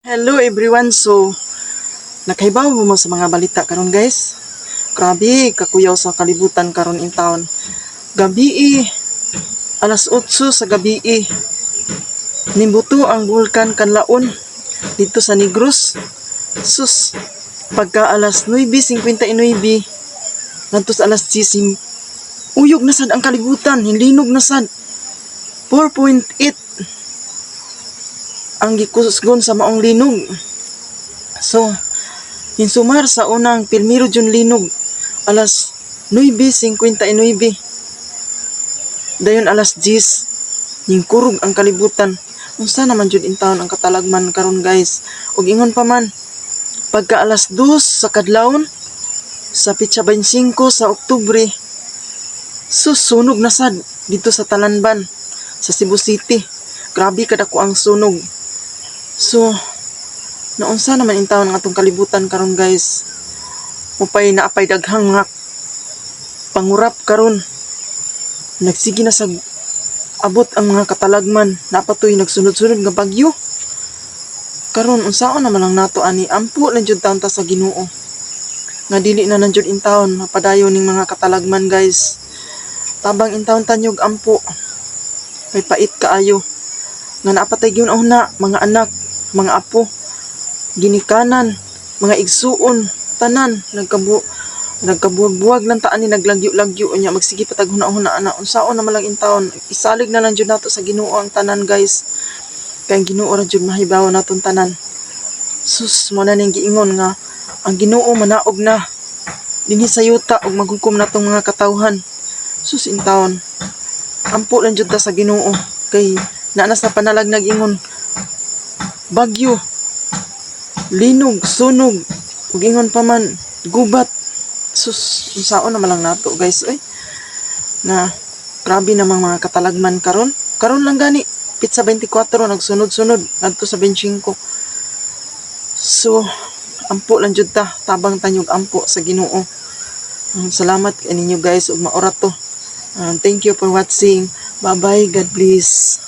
Hello everyone. So, nakahibaw mo sa mga balita karon, guys? Grabe kakuyaw sa kalibutan karon in town. Gabi, alas 8 sa gabi, nimbuto ang bulkan Kanlaon dito sa Negros. Sus, pagka alas 9:59 ngadto sa alas 10, uyog na sad ang kalibutan, hinlinog na sad. 4.8 ang gikusgon sa maong linog. So, hinsumar sa unang pilmiro jud linog, alas 9:59. Dayon alas 10, ningkurog ang kalibutan. Unsa naman jud intawon ang katalagman karon, guys? Ug ingon pa man, pagka alas 2 sa kadlawon sa pitsa 25 sa Oktubre, susunog na sad dito sa Talanban sa Cebu City. Grabe kadako ang sunog. So, naunsa naman intawon ang atong kalibutan karon, guys? Mupay naapay daghang mga pangurap karon. Nagsige na sa abot ang mga katalagman, napatoy nagsunod-sunod nga bagyo. Karon, unsaon naman lang nato ani? Ampo lang jud taon ta sa Ginoo. Nga dili na lang jud intawon mapadayon ning mga katalagman, guys. Tabang intawon tanyog ampo. May pait kaayo. Nga naapatay gyud una mga anak, mga apo, ginikanan, mga igsuon, tanan nagkabuwag-buwag lang taan ni, naglagyo-lagyo unya magsige patag huna-huna ana, unsaon naman lang intawon? Isalig na lang jud nato sa Ginoo ang tanan, guys, kay ang Ginoo ra jud mahibaw naton tanan. Sus, mo na ning giingon nga ang Ginoo manaog na dinhi sa yuta ug maghukom natong mga katawhan. Sus intawon, ampo lang jud ta sa Ginoo kay naa na sa panalagnag ingon bagyo, linog, sunog, ug ingon pa man gubat. Sus, unsaon naman lang nato, guys, oy? Na grabe namang mga katalagman karon. Karon lang gani, pitsa 24 nagsunod-sunod ngadto sa 25. So, ampo lang jud ta, tabang tanyog ampo sa Ginoo. Salamat kay ninyo, guys, ug maora to. Thank you for watching. Bye-bye. God bless.